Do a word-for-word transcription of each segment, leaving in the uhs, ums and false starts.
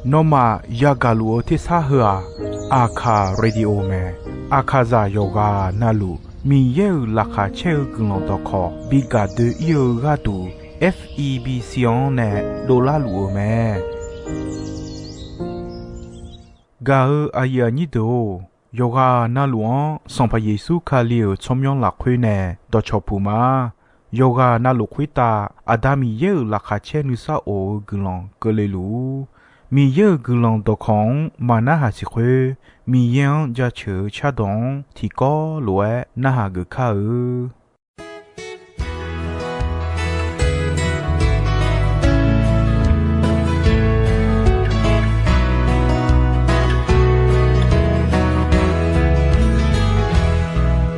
Nawmaf yagaq luf-eu tersar heu-aq, Aqkaq Radio mae. Aqkaqzaq yawqghaq navluf Miqyaer-euq laqkhaq caer-eu guiqlanq dawqkawq bi gaq doe-ir-eu gharduq, F E B C-anr nae dovlar luf-eu mae. Gaq-eu aqyuif aqnyir deuq-or, yawqghaq navluf-anr Sanqpaq Yeqsur Kali-euq tsawrmyanr lafkhoer nae dawqcawq puq ma. Yawqghaq navluf khoertav Aqda Miqyaer-euq laqkhaq caer nuisar of-eu guiqlanq keuvle luf-ur. Miqyaer-euq guiqlanq dawqkawq-anr maq narhaq siq khoer, Miqyaer-anr jaceuq-eu cardawq-anr tiqkawv lof-aer narhaq geuf kar-eu.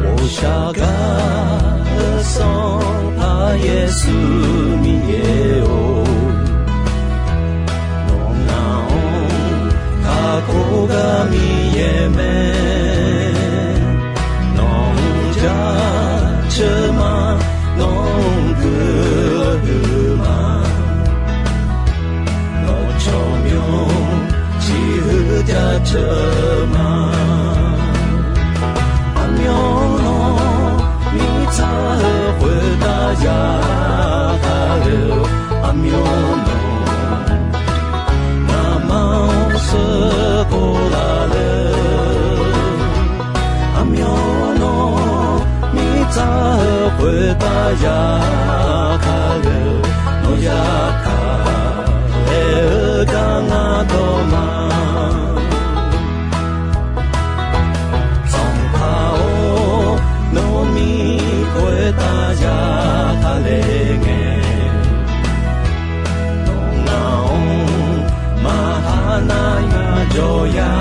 我下嘎的上怕耶稣你也哦，我那哦，卡古嘎米耶梅。 Nawq-anr jaceuq ma, nawq-anr guiqlanq huiq ma, nawq tsawrmyanr ciqhuiq jaceuq ma. Aqmyanluf mirtsaq-eu khoertav ya kale-eu, aqmyanluf ngamaf-anr sheuqkhof laf le. Aqmyanluf mirtsaq-eu khoertav ya kale-eu, nawq ya kale-eu gar ngar dawq ma. Sanqpaq-or, nawq mir khoertav ya kale ngae, nawq ngaq-anr maqha nar ngar jawr ya.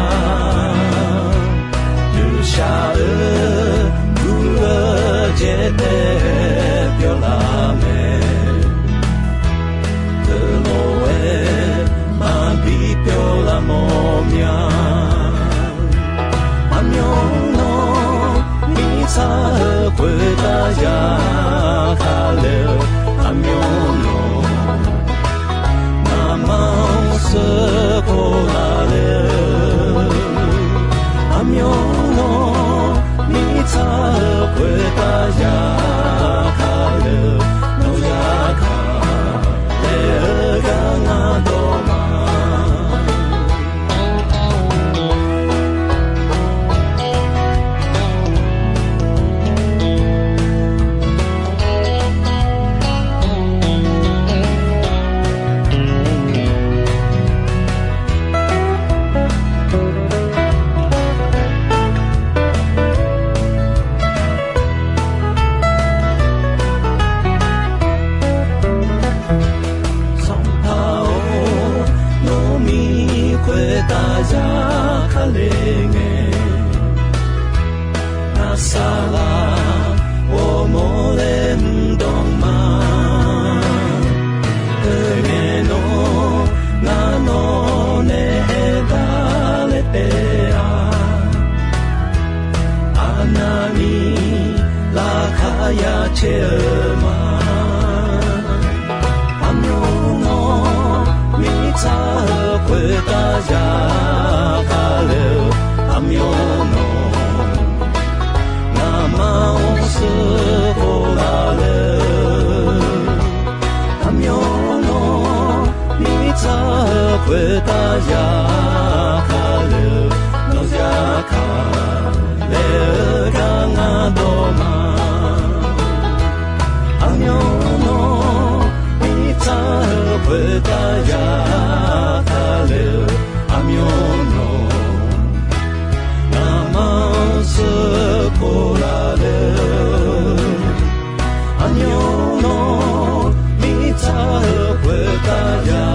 Nuishaq-eu gur-eu jaetae pyawr laf mae. Teulof-aer maqbi pyawr laf mawr mya. Aqmyanluf mirtsaq-eu khoertav ya kale-eu, aqmyanluf ngamaf-anr sheuqkhof laf le-eu, aqmyanluf mirtsaq-eu khoertav ya kale-eu, nawq ya kale-eu gar ngar dawq ma. Sanqpaq-or, nawq mir khoertav ya kale ngae, ngar saqlaq ghawrmawr laer mr dawq ma. Heungae nawr ngar nawq nae aertaq laer taef-a. Aqnavni laqkhaq ya caer-eu ma. Aqmyanluf mirtsaq-eu khoertav ya kale-eu, aqmyanluf ngamaf-anr sheuqkhof laf le-eu, aqmyanluf mirtsaq-eu khoertav ya kale-eu, nawq ya kale-eu gar ngar dawq ma. Aqmyanluf mirtsaq-eu khoertav ya kale-eu, aqmyanluf ngamaf-anr sheuqkhof laf le-eu, aqmyanluf mirtsaq-eu khoertav ya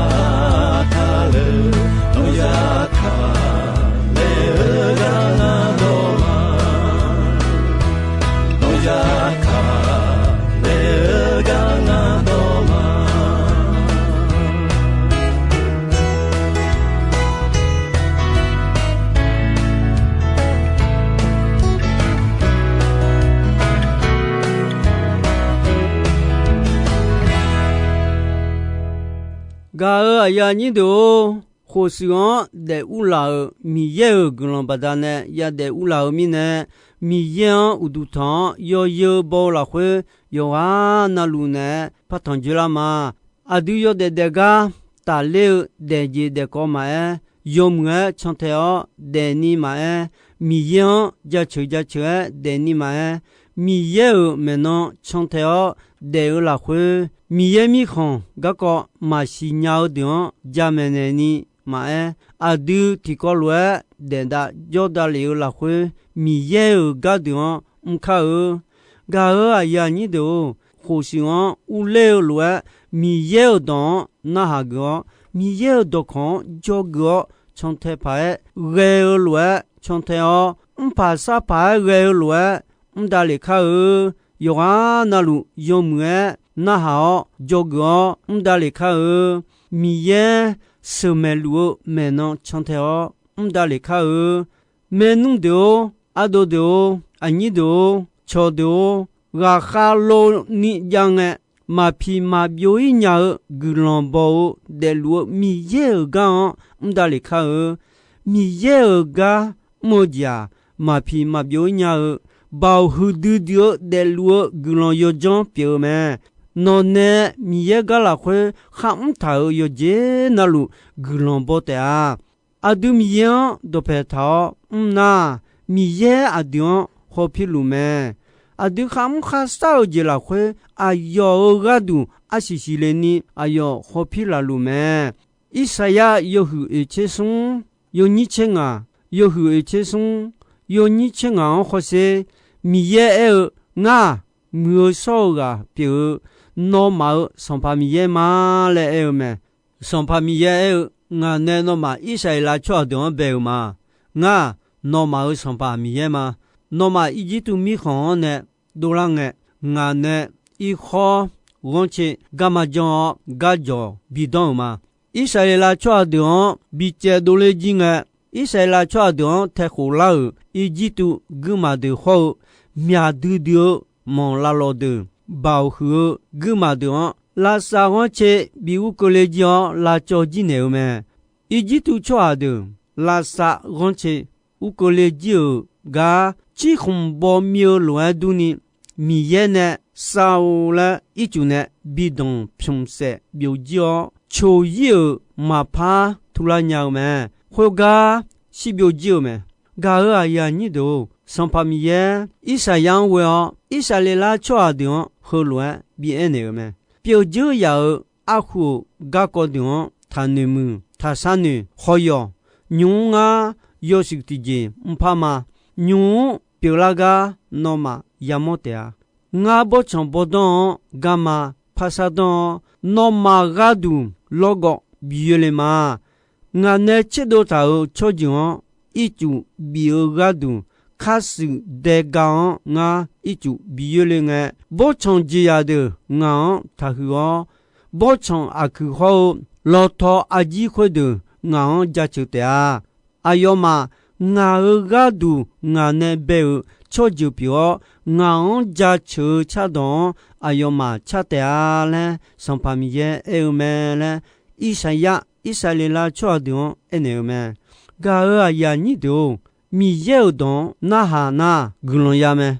kale-eu, nawq ya kale-eu gar ngar dawq ma. Nawq ya kale-eu gar ngar dawq ma. Gaq-euq aqyuif aqnyir deuq-or, khofshuif-anr daef urlaf-euq Miqyaer-euq guiqlanq baqdanae yadaef urlaf-eu mirnae, Miqyaer-anr uqduq tanq-anr yawzeu baw-eu lafkhoer, yawqghaq navluf naeq-aer partanq dzoerlar ma. Aqdui yawdaef daef gar tafler-eu daefjeq daefkawv maqaer, yawmuiq-aer cantae-awr daefni maqaer, Miqyaer-anr jaceuq jaceuq-aer daefni maqaer, Miqyaer-euq maeqnan cantae-awr daef-eu lafkhoer, Miqyaer mirkhanq garkawv maqsiq nya-eu deuq-anr jamaeq naeqni maqaer, aqdui tiqkawv lof-aer daef dav jawr davlef-eu lafkhoer, Miqyaer-euq gardeuq-anr mr kar-eu. Gaq-euq aqyuif aqnyir deuq-or, khofshuif-anr urler-eu lof-aer Miqyaer-euq dawq-anr narhaq geuf-awr, Miqyaer-euq dawqkawq-anr dzawgeuf-awr cantae paq-aer ghae-eu lof-aer cantae-awr, mrpaq sarpaq-aer ghae-eu lof-aer mr davlef kar-eu. Yawqghaq navluf yawmuiq-aer narhaq-awr dzawgeuf-awr mr davlef kar-eu. Miqyaer sheuqmaeq luf-eu maeqnan cantae-awr mr davlef kar-eu. Maernmr deuq-or, ardov deuq-or, aqnyir deuq-or, cawqdeuq-or, ghaqkhav lov ni jav ngae, maqpiq maqbyov-ir nya-eu guiqlanq baw-eu daefluf-eu Miqyaer-euq gar-anr mr davlef kar-eu. Miqyaer-euq gar mr-eu jeq-aq, maqpiq maqbyov-ir nya-eu, baoq huiqdui dui-eu daefluf-eu guiqlanq yawdzanr pyeuf-eu mae. Nawqnae Miqyaer gar lafkhoer kharmr taq-euq yawqjeq navluf guiqlanq baw taef-a. Aqdui Miqyaer-anr dawqpae taq-awr mr nar, Miqyaer aqdui-anr hawpir luf mae. Aqdui kharmr kharshar-eu jeq lafkhoer aqyawf-euq gharduq arsiq siqle ni aqyawf hawpir laf luf mae. Irsaqyar yawhuiq oeqtser smr, yawnyir tser ngaq, yawhuiq oeqtser smr, yawnyir tser ngaq-anr hawsher. Miqyaer aer-eu, Ngar-aq, muiq-eu shawr-eu ghaq pyeuf-eu, nawmaf-euq Sanqpaq Miqyaer ma laer aer-eu mae. Sanqpaq Miqyaer aer-eu, Ngaq nae nawmaf Irsaqleqlav tsawrhaq deuq-anr bae-euq ma. Ngar-aq, nawmaf-euq Sanqpaq Miqyaer ma. Nawmaf Irjirtuv mirkhanq-anr nae dovlar ngae, ngaq nae irkhawr ghanrcae garma janr-awr garjawq bidanr-euq ma. Irsaqleqlav tsawrhaq deuq-anr bicaev dovler jir ngae, Irsaqleqlav tsawrhaq deuq-anr taekhof lar-euq Irjirtuv guirmaf deuq hawr-eu, myaq duidui-eu manq lavlawq deuq, baoq huiq-eu guirmaf deuq-anr, lavsav ghanrcae bi ur keuvle jir-awr lavcawv jir naeq-eu mae. Irjirtuv tsawrhaq deuq lavsav ghanrcae ur keuvle jir-euq gar, cirkhmq baw mir-eu lof-aer durni, Miqyaer nae sav-eu laer ircuf nae bi danq pymq saef byov jir-awr, coq ir-euq maqpar turlar nya-eu mae. Khoergar shir byov jir-eu mae. Gaq-euq aqyuif aqnyir deuq-or, Sanqpaq Miqyaer Irsaqyar-anr ghoe-awr, Irsaqleqlav tsawrhaq deuq-anr heulof-aer bi aernaeq-euq mae. Pyeuf dzeur yaf-euq arhu-euq garkawv deuq-anr taqnoeq muiq, taqshar noeq, khawf yawq. Nymq-mr ngar yawshuif tiqjeq mrpar ma. Nymq-mr pyeuflar gar nawmaf yamawr taef-a. Ngar bawrtsanq bawrdanr-anr garma parshar danr-awr, nawmaf gharduq lawrgawv bi yoerle ma. Ngaq nae tserdov taq-euq tsawrjeuq-anr ircuf bif-eu gharduq, karshuif daega-anr ngar ircuf bi yoerle ngae, bawrtsanq jeqzaq deuq ngaq-anr taqhuiq-awr, bawrtsanq aqkuiq hawr-eu lawtaw arjir khoerdeuq ngaq-anr jaceuq taef-a. Aqyawfmaf ngaq-euq gharduq ngaq nae bae-euq tsawrjeuq pyeuf-awr, ngaq-anr jaceuq-eu cardawq-anr aqyawfmaf car taef-a laer, Sanqpaq Miqyaer aer-eu mae laer, Irsaqyar Irsaqleqlav tsawrhaq deuq-anr aernaeq-eu mae. Gaq-euq aqyuif aqnyir deuq-or, Miqyaer-euq dawq-anr narhaq nar guiqlanq ya mae.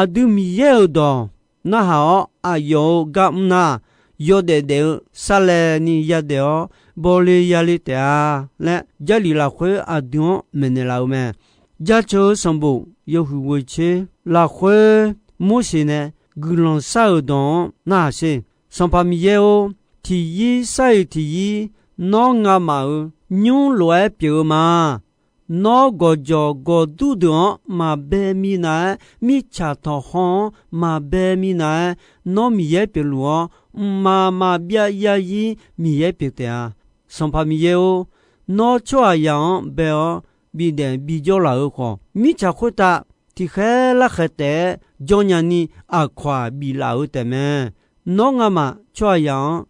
Aqdui Miqyaer-euq dawq narhaq-awr aqyawf-euq gar mr nar, yawdaef daef-eu sarlaevni yadaef-awr bawle yale taef-a laer, Jarlif lafkhoer aqdui-anr maeqnaeq laf-eu mae. Jaceuq-eu sanqbof yawhuiq ghoeqtser lafkhoer Morseq nae guiqlanq shar-euq dawq-anr narhaq sher. Sanqpaq Miqyaer-or, tiqyir sar-iq tiqyir nawr ngamaf-euq nymr lof-aer pyeuf-eu ma. Nawr gawqjawq gawqdur deuq-anr maqbae minav-aer, mirtsaq tanqkhaw-anr maqbae minav-aer, nawr Miqyaer pyeufluf-awr, mqmaq maqbyav yarzir Miqyaer pyeuf taef-a. Sanqpaq Miqyaer-or, nawr tsawrhaqzaq-anr bae-awr bidaef bijawr laf-eu khawf, mirtsaq khoertav tiqkhaer larkhaeq taef-aer jawr nyani aqkawq-aq biflaf-eu taefmae. Nawr ngamaf tsawrhaqzaq-anr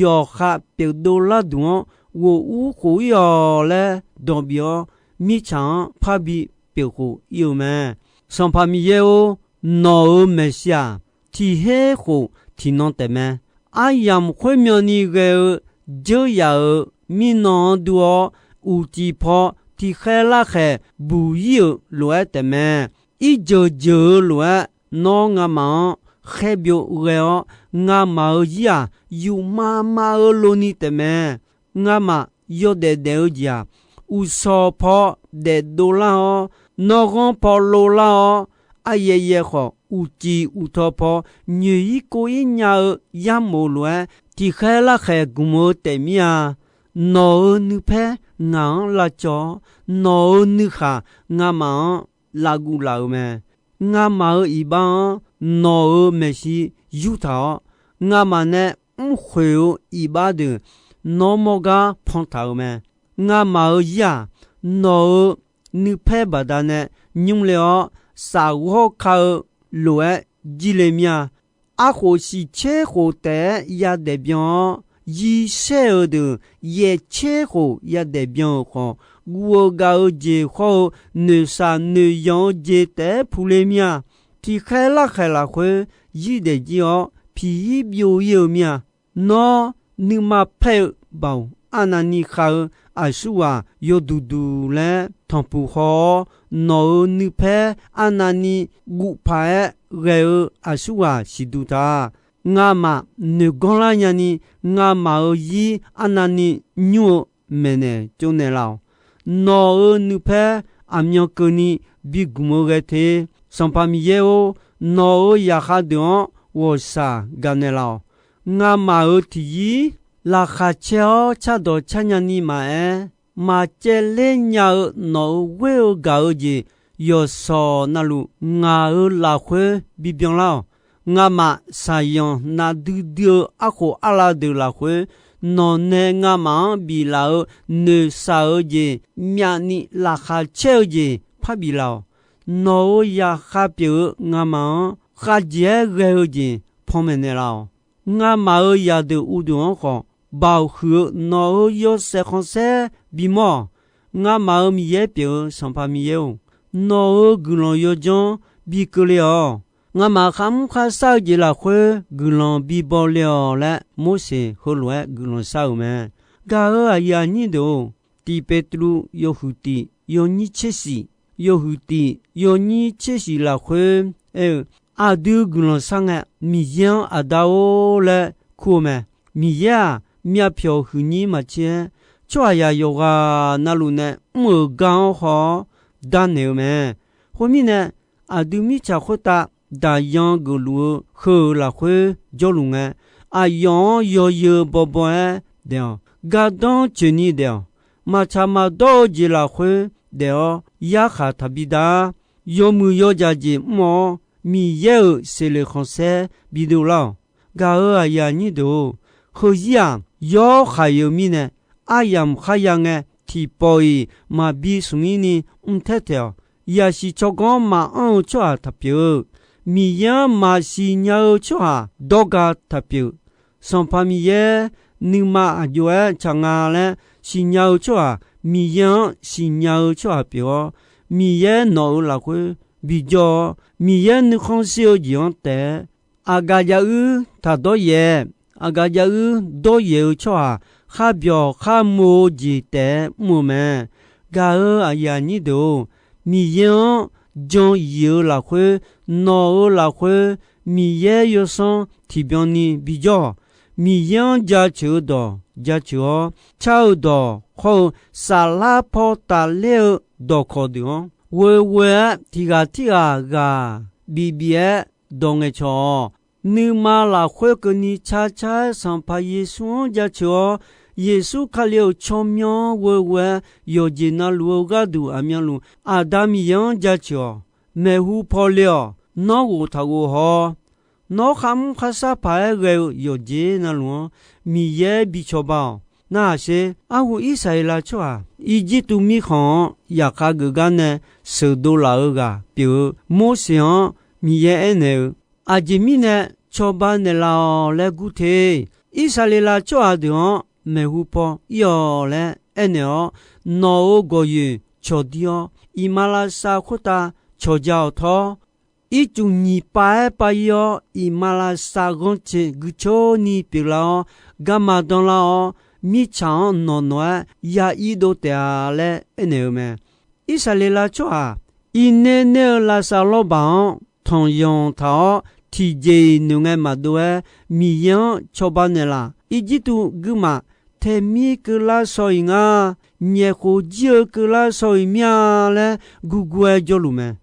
yawqha pyeufdov larduq-anr ghof ur khof ir-awq laer dawq bif-awr, mirtsaq-anr parbi pyeuf khof ir-eu mae. Sanqpaq Miqyaer-or, nawq-euq maeqshi-aq, tiq her khof tiqnan taefmae. Aryamq khoermyan ni ghae-eu dzeur yaf-euq mirnan-anr dur-awr, uqcif paw tiqkhaer larkhaeq buq ir-euq lof-aer taefmae. Irjeuq jeuq-eu lof-aer, nawr ngamaf-anr khaerbyov ghae-awr, ngamaf-euq zir-aq, yufmav mav-eu loni taefmae. Ngamaf yawdaef daef-eu jeq-aq, uqshawq paw daefdov lar-awr, nanrghanr paw lov lar-awr, aryaev yaev khawf, uqcif uqtaw paw nyoeq ir kov ir nya-eu yarmof lof-aer, tiqkhaer larkhaeq gmq-eu taef mir-a. Nawq-euq nuipaer ngaq-anr lavcawv-awr, nawq-euq nuikhaq ngamaf-anr lavguv laf-euq mae. Ngamaf-euq iqbax-anr nawq-euq maeqshi yurtaq-awr, ngamaf nae mrkhoeq-eu iqbax deuq nawr mawr gar pantaq-euq mae. Ngamaf-euq zir-aq, nawq-euq nuipaer baqdanae nymr le-awr, safghawr ka-eu lof-aer jir le mir-a. Arkhof shiqtser khof taef-aer yadaef byan-awr, yishaer-euq deuq yaeq tser khof yadaef byan-euq khawf, guv-eu gav-eu jeq khawr-eu noeqshaq noeqyanq-eu jeq taef-aer puq le mir-a. Tiqkhaer larkhaeq lafkhoer zir daef jir-awr, piq ir byov ir-eu mir-a. Nawr nuima paer-eu baoq arnavni khav-eu aqsurghaq yawduq duq laer tanqpuq haw-awr, nawq-euq nuipaer arnavni guv paq-aer ghae-eu aqsurghaq siqduq ta. Ngamaf noeq ganr lar nyani, ngamaf-euq zir arnavni nymr-eu maeqnaeq tsovnaeq laf-awq. Nawq-euq nuipaer aqmyan keuvni bi gmq-eu ghae te. Sanqpaq Miqyaer-or, nawq-euq zaqkhav deuq-anr ghawqshaq gaqnaeq laf-awq. Ngamaf-euq tiqzir laqkhaq caer-awr cardawq car nyani maqaer, maqcaevler nya-eu nawq-euq ghoer-eu gaq-eu jeq yawqshawq navluf ngaq-euq lafkhoer bibyan lar-awq. Ngamaf shaqyanq nafdui dui-eu arkhof arlav deuq lafkhoer, nawq nae ngamaf-anr biflaf-eu noeqshaq-eu jeq myavni laqkhaq caer-eu jeq parbif laf-awq. Nawq-euq zaqkhav pyeuf-eu ngamaf-anr khavjeq-aer ghae-eu jeq panmaeq naeqlaf-awq. Ngamaf-euq zaqdeuq uvdeuq-anr khawf, baoq huiq-eu nawq-euq yawshaef khanqsaer bimawr-awq. Ngamaf-euq Miqyaer pyeuf-eu Sanqpaq Miqyaer-or, nawq-euq guiqlanq yawdzanr bi keuvle-awq. Ngamaf kharmr kharshar-eu jeq lafkhoer guiqlanq bibaw le-awq laer, Morseq heulof-aer guiqlanq shar-euq mae. Gaq-euq aqyuif aqnyir deuq-or, Tiq Petru yawhuiq tiq yawnyir tser shif, yawhuiq tiq yawnyir tser shif lafkhoer aer-eu, aqdui guiqlanq shar ngae, Miqyaer-anr Aqda-or laer kur-eu mae. Miqyaer-aq, myavpyawq huiqnyir maqtser-aer, tsawrhaqzaq yawqghaq navluf nae mr-euq gar-anr haw-awr darnaeq-eu mae. Khoermirnae, aqdui mirtsaq khoertav daqyan geufluf-eu heu-euq lafkhoer jawrluf ngae, aqyawf-anr yawzeu bawbaw-aer daef-awq. Gardanr tsoeqni daef-awq. Maqtsaq maqdawr-eu jeq lafkhoer daef-awr, yarkhaq taqbi dar. Yawmuiq yawdzaq jeq mr-awr, Miqyaer-euq seqleq khanqsaer bidov lar-awq. Gaq-euq aqyuif aqnyir deuq-or, heuzir-aq, yawr khaq-eu mirnae, aryamq kharya ngae, tiqpawf-iq maqbi smq-ir ni mr taer taeq-awq. Yaqsiq tsawrganr maqanr-eu tsawrhaq taqpyeuf-eu, Miqyaer-anr maqsiq nya-eu tsawrhaq dawrga taqpyeuf. Sanqpaq Miqyaer nuima aqjox-aer tsaq nga laer siqnya-eu tsawrhaq, Miqyaer-anr siqnya-eu tsawrhaq pyeuf-awr, Miqyaer nawq-euq lafkhoer bijawr-awr, Miqyaer nuikhanr shir-eu jeq-anr taef-aer, aqgaf jav uir taq dawryaef, aqgaf jav uir dawryaef-eu tsawrhaq, kharbyawq kharmo-eu jeq taef-aer mr-eu mae. Gaq-euq aqyuif aqnyir deuq-or, Miqyaer-anr jan yif-eu lafkhoer, nawq-euq lafkhoer, Miqyaer yawsanr tiqbyan ni bijawr-awq. Miqyaer-anr jaceuq-eu dawq jaceuq-awr, car-eu dawq khawr-eu saflar paw tafler-eu dawqkawq deuq-anr, ghoeghoe-aer tiq ghaq tirghaq ghaq bif bif-aer dawq ngaeqcawq-awq. Nuima lafkhoer keuvni car car-aer Sanqpaq Yeqsur-anr jaceuq-awr, Yeqsur Kali-euq tsawrmyanr-anr ghoeghoe-aer yawqjeq navluf-eu gharduq aqmyanluf Aqda Miqyaer-anr jaceuq-awq. Maeqhu paw le-awq. Nawr ghof taq ghof haw-awr, nawr kharmr kharshar paq-aer ghae-eu yawqjeq navluf-anr Miqyaer bi cawba-awq. Narhaq sher. Arhu Irsaqleqlav tsawrhaq Irjirtuv mirkhanq-anr yaqkhav geuf gar nae sheuqdov laf-eu ghaq pyeuf-eu Morseq-anr Miqyaer aernaeq-eu, Aqjeq mirnae cawba naeqlaf-awq laer gur te. Irsaqleqlav tsawrhaq deuq-anr maeqhu paw ir-awq laer aernaeq-awr, nawq-euq gawqyoeq cawqdir-awr, iqmalavshav khoertav cawqja-awq tawr. Ircuf nyiq pav-aer pav ir-awr, iqmalavshav ghanrcae guicoer ni pyeuflar-awr, garma danlar-awr, mirtsaq-anr nawq nawq-aer ya irdov taef-a laer aernaeq-eu mae. Irsaqleqlav tsawrhaq irner ner-eu lavsav lawrbaq-anr tanqyanq taq-awr, tiqjeq-iq noeqngae maqdov-aer Miqyaer-anr cawba naeqlaf. Irjirtuv guirmaf taemir keuvlar shaw-iq nga, nyaef khof jir-eu keuvlar shaw-iq mir-a laer gurgur-aer jawrluf mae.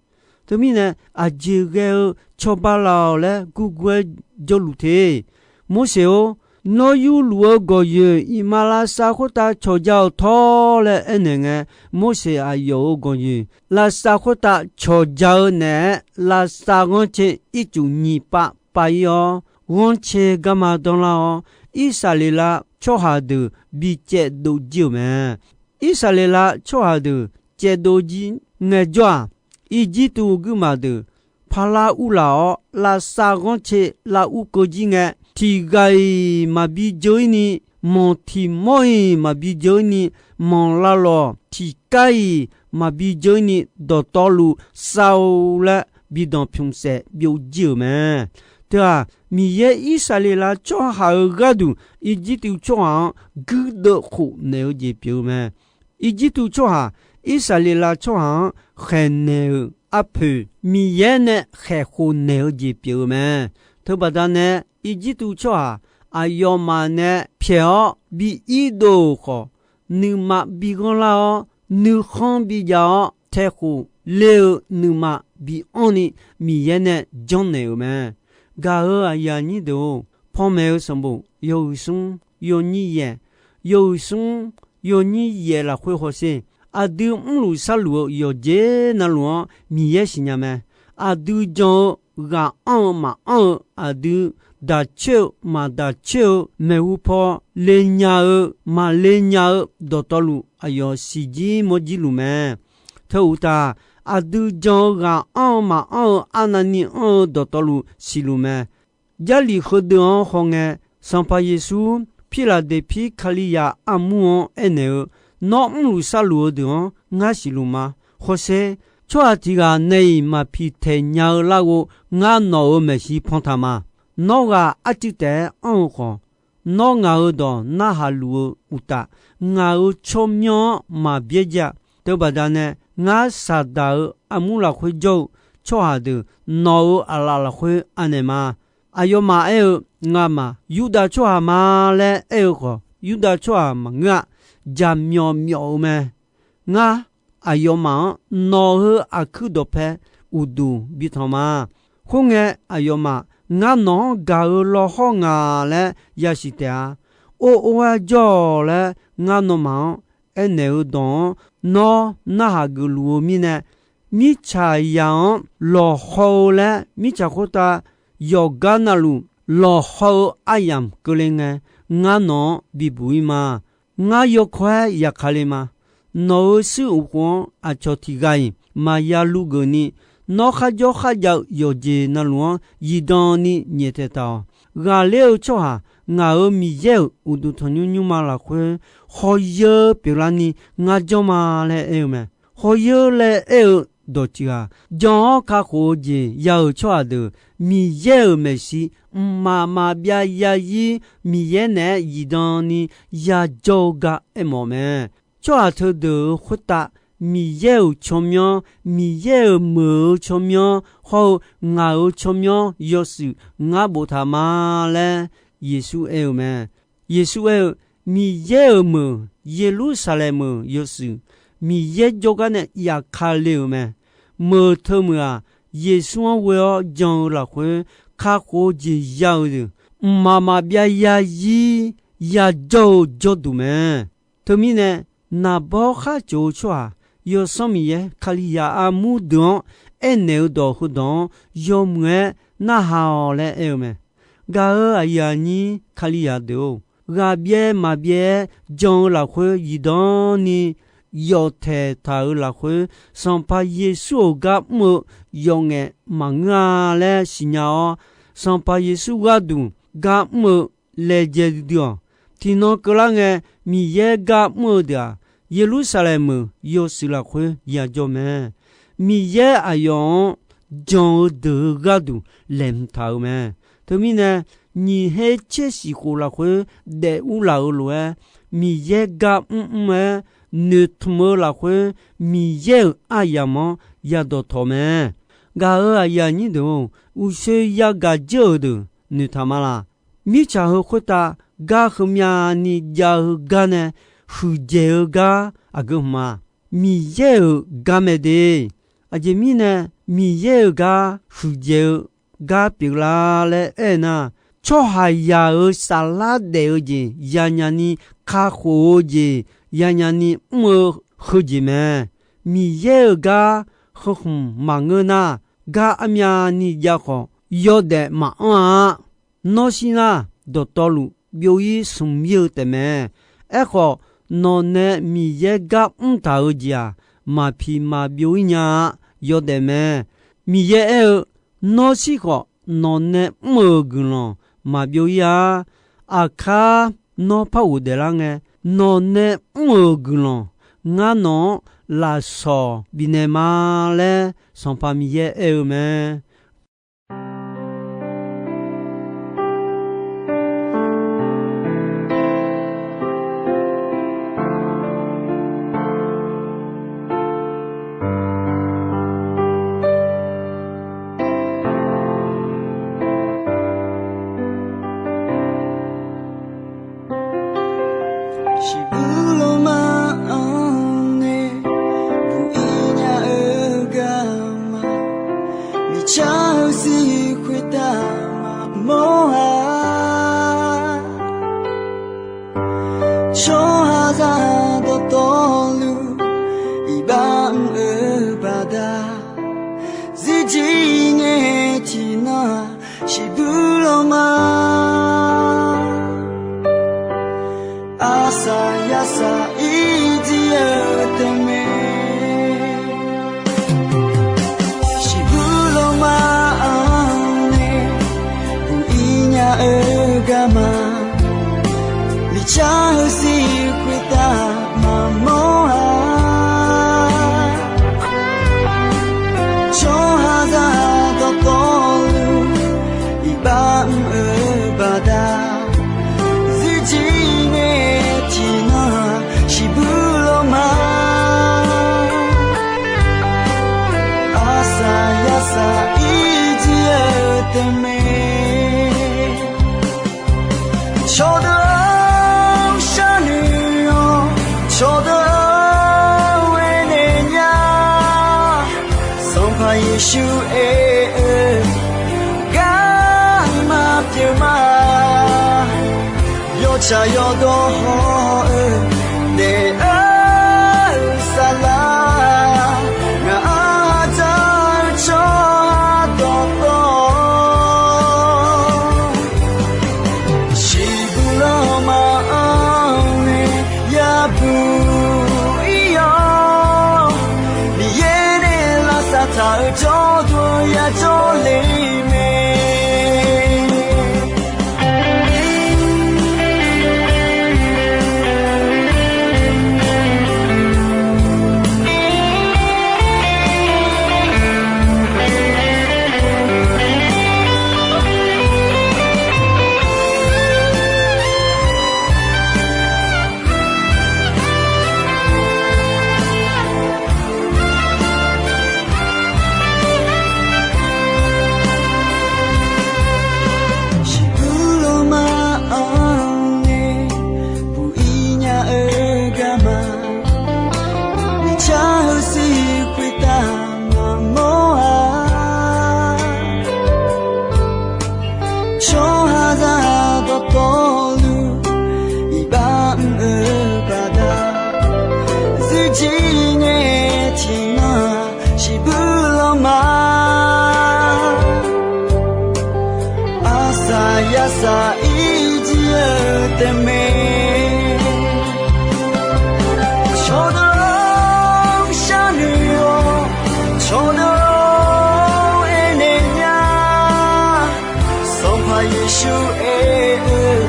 Teumirnae, aqjeq ghae-eu cawba laf-awq laer gurgur-aer jawrluf te. Morseq-or, nawr yurluf-eu gawqyoeq iqmalavshav khoertav cawqja-awq tawr laer aernaeq ngae, Morseq aqyawf-euq gawqyoeq lavsav khoertav cawqja-eu naeq-aer lavsav ghanrcae ircuf nyiq pav pav-ir-awr, ghanrcae garma danlar-awr, Irsaqleqlav tsawrhaq deuq bi caevdov jir-euq mae. Irsaqleqlav tsawrhaq deuq caevdov jir ngaejawr-aq, Irjirtuv guirmaf deuq parlar urlaf-awr, lavsav ghanrcae lav ur keuv jir ngae, tiq ghaq-iq maqbi jeur-ir ni, manq tiq mawr-iq maqbi jeur-ir ni, manq lavlawq tiq kar-iq maqbi jeur-ir ni, dawqtawvluf sav-eu laer bi danqpymq saef byov jir-euq mae. Teu-aq, Miqyaer Irsaqleqlav tsawrhaq-euq gharduq Irjirtuv tsawrhaq-anr guirdeuv khofnaeq-eu jeq pyeuf-eu mae. Irjirtuv tsawrhaq Irsaqleqlav tsawrhaq-anr khaeqnaeq-euq arpoeq, Miqyaer nae khaeq khofnaeq-eu jeq pyeuf-eu mae. Teubaqda nae, Irjirtuv tsawrhaq aqyawfmaf nae pyaeq-awr bi irdov-euq khawf, nuima bi ghanrlar-awr, nuikhanr bijav-awr, taekhof ler-eu nuima bi anrni, Miqyaer nae janrnaeq-euq mae. Gaq-euq aqyuif aqnyir deuq-or, panmaeq-eu sanqbof yawhuiq smr yawnyir yaeq, yawhuiq smr yawnyir yaeq lafkhoer hawsher, aqdui mrluf sharluf-eu yawqjeq navluf-anr Miqyaer siqnya mae. Aqdui jan-eu ghaq anr-eu maqanr-eu, aqdui daq coer-eu maqdaq coer-eu, maeqhu paw le nya-eu maqle nya-eu dawqtawvluf aqyawf siqjir mawrjir luf mae. Teu uqtaf, aqdui jan-eu ghaq anr-eu maqanr-eu arnavni anr-eu dawqtawvluf siqluf mae. Jarlif heudeuq-anr hawngae, Sanqpaq Yeqsur Pirlaqdeqpir Kalizaq armur-anr aernaeq-eu, Nawr mrluf sharluf-eu deuq-anr ngar siqluf ma. Hawsher, tsawrhaq tiq ghaq nae-iq maqpiq taeq nya-eu larghov ngar nawq-euq maeqshi pantaq ma. Nawr ghaq arcuiv taef-aer anr-eu khawf, nawr ngaq-euq dawq narhaq luf-eu uqtaf, ngaq-euq tsawrmyanr-anr maqbyaer ja. Teubaqda nae, ngar Saqdaq-euq armur lafkhoer jawr-eu tsawrhaq deuq nawq-euq aqlaf lafkhoer anaeq ma. Aqyawfmaf aer-eu, Ngamaf Yurdav tsawrhaq ma laer aer-eu khawf, Yurdav tsawrhaq maqngeur-a. Jaqmyawf myawf-eu mae. Ngar aqyawfmaf-anr nawq-euq aqkuir dawqpae uqduq bitanq ma. Khoerngae, aqyawfmaf ngar nawq-anr gaq-euq lawhawr nga laer yasiq taef-a. Or or-aer jawr-awq laer ngar nawmaf-anr aernaeq-eu dawq-anr nawr narhaq geufluf-eu mirnae, mirtsaqzaq-anr lawqhaw-eu laer mirtsaq khoertav yawqgar navluf lawqhaw-eu aryamq keuvle ngae, ngar nawq-anr bibuq-ir ma. Ngar yawkawr-aer yaqkale ma. Nawq-euq shuir uqkhof-anr aqcawq tiq ghaq-iq maqya luv geuf ni, nawr kharjawr kharjav-eu yawqjeq navluf-anr zifdan ni nyaeftaeq taq-awq. Ghaqler-eu tsawrhaq ngaq-euq Miqyaer-euq uqduq tanqnymr nymrma lafkhoer hawyeur pyeuflarni ngar janr ma laer aer-eu mae. Hawyeur laer aer-eu dawq tiq ghaq, jan-awr kakhof-eu jeq ya-euq tsawrhaq deuq Miqyaer-euq maeqshi mqmaq maqbyav yazir Miqyaer naeq-aer zifdan ni yajawr-eu gar aermawf mae. Tsawrhaq teudeuq-euq khoertav Miqyaer-euq tsawrmyanr, Miqyaer-euq meuq-eu tsawrmyanr hawr-eu ngaq-euq tsawrmyanr yawshuif ngar boftaq ma laer Yeqsur aer-eu mae. Yeqsur aer-eu, Miqyaer-euq meuq Yeqlursaqlaeq meuq yawshuif Miqyaer jawrgar nae yafkale-euq mae. Meuq teumeuq-aq, Yeqsur-anr ghoe-awr jan-eu lafkhoer kakhof-eu jeq ya-eu deuq mqmaq maqbyav yazir yajawr-eu jawrduq mae. Teumirnae, naqbawr khar coq-eu tsawrhaq Yawsanr Miqyaer Kalizaq armur deuq-anr aernaeq-eu dawq heudawq-anr yawmuiq-aer narhaq-awq laer aer-eu mae. Gaq-euq aqyuif aqnyir Kalizaq deuq-or, ghaqbyaev maqbyaev-aer jan-eu lafkhoer zifdan ni yawf taeqtaq-euq lafkhoer, Sanqpaq Yeqsur-euq gar mr-eu yawf ngaef maqngeur-a laer siqnya-awr, Sanqpaq Yeqsur gharduq gar mr-eu laejae duidui-awq. Tiqnan keuvlar ngae, Miqyaer gar mr-eu deuq-aq, Yeqlursaqlaeq meuq yawshuif lafkhoer yajawr mae. Miqyaer aqyawf-anr jan-eu deuq-euq gharduq laeqhmq taq-euq mae. Teumirnae, nyiq her tser shif khof lafkhoer daef urlaf-euq lof-aer, Miqyaer gar mrmr-aer noeqtmq-eu lafkhoer, Miqyaer-euq aryamq-anr yadawqtawq mae. Gaq-euq aqyuif aqnyir deuq-or, uqshoe yagaq dzeur-euq deuq noeqtaq ma laq. Mirtsaq heu khoertav gar heumyavni jav-eu gar nae huiqdzaeq-eu gar aqgeu hmq-a. Miqyaer-euq gar mae de. Aqjeq mirnae Miqyaer-euq gar huiqdzaeq-eu gar pyeuflar laer aernar, tsawrhaqzaq-euq saflar daef-eu jeq yanyaf ni kakhof-eu jeq yanyaf ni mr-eu heujeq mae. Miqyaer-euq gar heukhmq maqngeur nar, gar armyavni jav khawf yawdaef maqanr-a. Nawr shir nar, dawqtawvluf byov-ir smq-ir-eu taefmae. Aerkhawf, nawqnae Miqyaer gar mrtaq-eu jeq-aq, maqpiq maqbyov-ir nya-a. Yawdaef mae. Miqyaer aer-eu, Nawr shir khawf, nawqnae mr-euq guiqlanq maqbyov-ir-a. Aqkar nawr par ghofdaef lar ngae, nawqnae mr-euq guiqlanq ngar nawq-anr lafsawq bifnaeq ma laer Sanqpaq Miqyaer aer-eu mae. Shiqbuir lawrma-anr nae buq-ir nya-eu garma, miqcar-eu sir khoertav maqmawr-a. Tsawrhaqzaq dawqtawvluf iqbax mr-eu baqda, zirjir ngae tiqnan-aq, shiqbuir lawrma arsaq yarsaq irjir-eu taefmae. Shiqbuir lawrma-anr nae buq-ir nya-eu garma, miqcar-eu sir khoertav maqmawr-a. Tsawrhaqzaq dawqtawvluf iqbax mr-eu baqda, zirjir ngae tiqnan-aq, shiqbuir lawrma arsaq yarsaq irjir-eu taefmae. Cawqdeuq-anr sharnoeq-awr, cawqdeuq-anr aernaeq nya. Sanqpaq Yeqsur aer-eu, garma pyeuf ma. Yawtsaq yawdawr haw-eu daef-eu saflar, ngaq-anr dzar-eu tsawrhaq dawqtawv, shiqbuir lawrma-anr nae yabuq-ir-awr, Miqyaer nae lavsav taq-euq jawrduq yajawr le mae. Shiqbuir lawrma-anr nae buq-ir nya-eu garma, miqcar-eu sir khoertav maqmawr-a. Tsawrhaqzaq dawqtawvluf iqbax mr-eu baqda, zirjir ngae tiqnan-aq, shiqbuir lawrma arsaq yarsaq irjir-eu taefmae. Cawqdeuq-anr sharnoeq-awr, cawqdeuq-anr aernaeq nya. Sanqpaq Yeqsur aer-eu,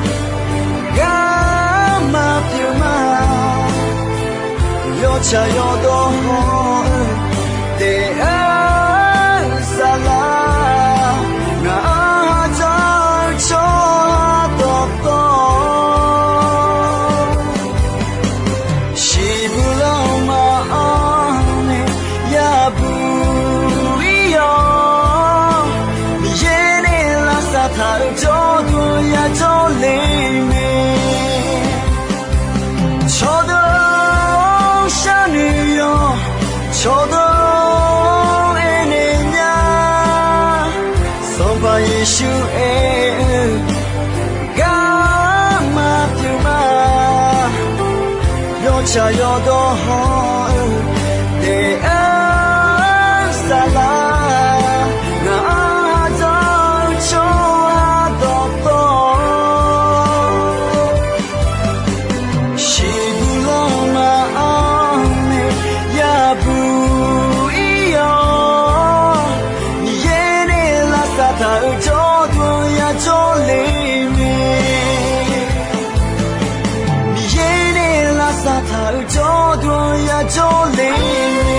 garma pyeuf ma. Yawtsaq yawdawr haw-eu daef-eu saflar, ngaq-anr dzar-eu tsawrhaq Tsaq yawdawr hawr-eu daef-aer saflar, ngaq-anr ardawr-eu tsawrhaq dawqtawvluf, shiqbuq lanma-anr nae yabuq ir-awr, Miqyaer nae lavsav taq-euq jawrduq-anr yajawr le mae. Miqyaer nae lavsav taq-euq jawrduq-anr yajawr le mae.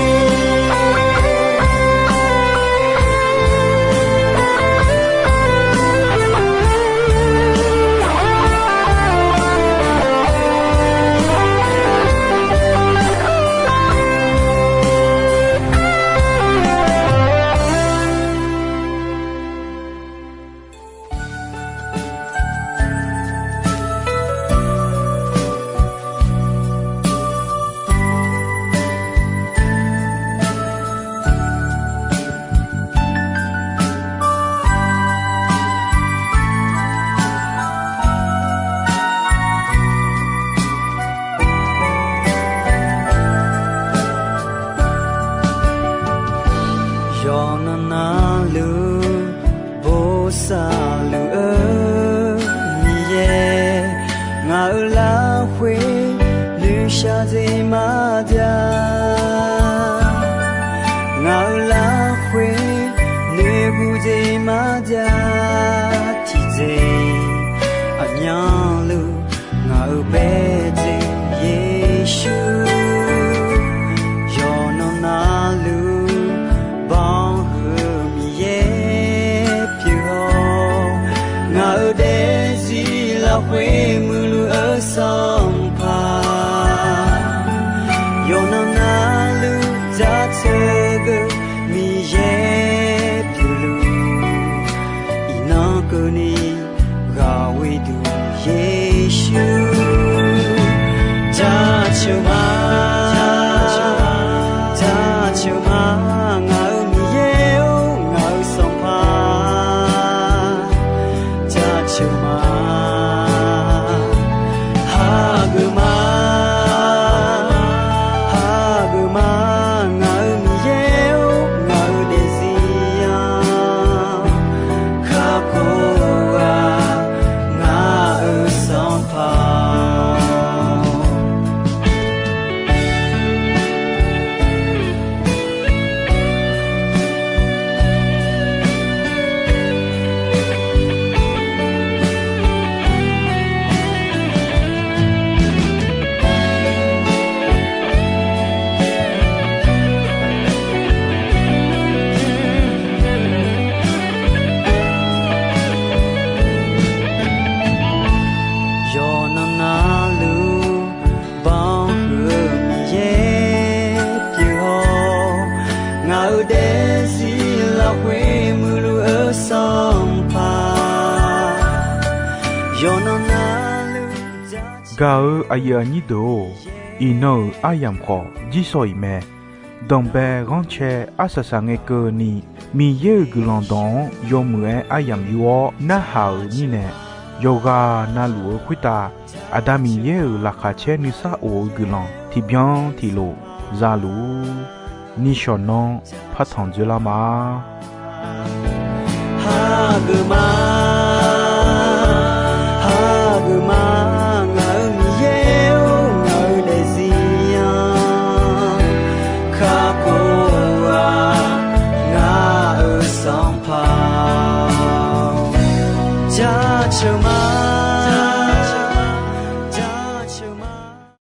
Yawqnan navluf bosav luf-eu Miqyaer, ngaq-euq larkhoer noeqshaq dzae marja, ngaq-euq larkhoer noeqguv dzae marja, tiqdzaeq aqmyanluf ngaq-euq baedzae Yeqsur, yawqnan navluf banhuiq-eu Miqyaer pyeuf-awr, ngaq-euq daefzir lafkhoer muiqluf-eu Sanqpaq, yawqnan navluf jaceuq geuq Miqyaer pyeufluf, iqnan keuvni ghaq ghoeduq Yeqsur, jaceuq ma, jaceuq ma, ngaq-euq Miqyaer-or, ngaq-euq Sanqpaq, jaceuq ma, hageuf ma, hageuf ma, ngaq-euq Miqyaer-or, ngaq-euq daefzir-anr kakhof ghaq, ngaq-euq Sanqpaq-or. Yawqnan navluf banhuiq-eu Miqyaer pyeuf-awr, ngaq-euq daefzir lafkhoer muiqluf-eu Sanqpaq, yawqnan navluf ja Gaq-eu aqyuif aqnyir deuq-or, iqnan-euq aryamq khawf jirsawq iq mae. Danqbae ghanrcae arsaq saq ngae keuvni, Miqyaer-euq guiqlanq dawq-anr yawmuiq-aer aryamq yur-awr narhaq-euq mirnae, yawqghaq navluf-eu khoertav Aqda Miqyaer-euq laqkhaq caer nuisar of-eu guiqlanq tiqbyan tiqlof za luf-ur. Nishawq nanr partanq dzoerlar ma. Hageuf ma,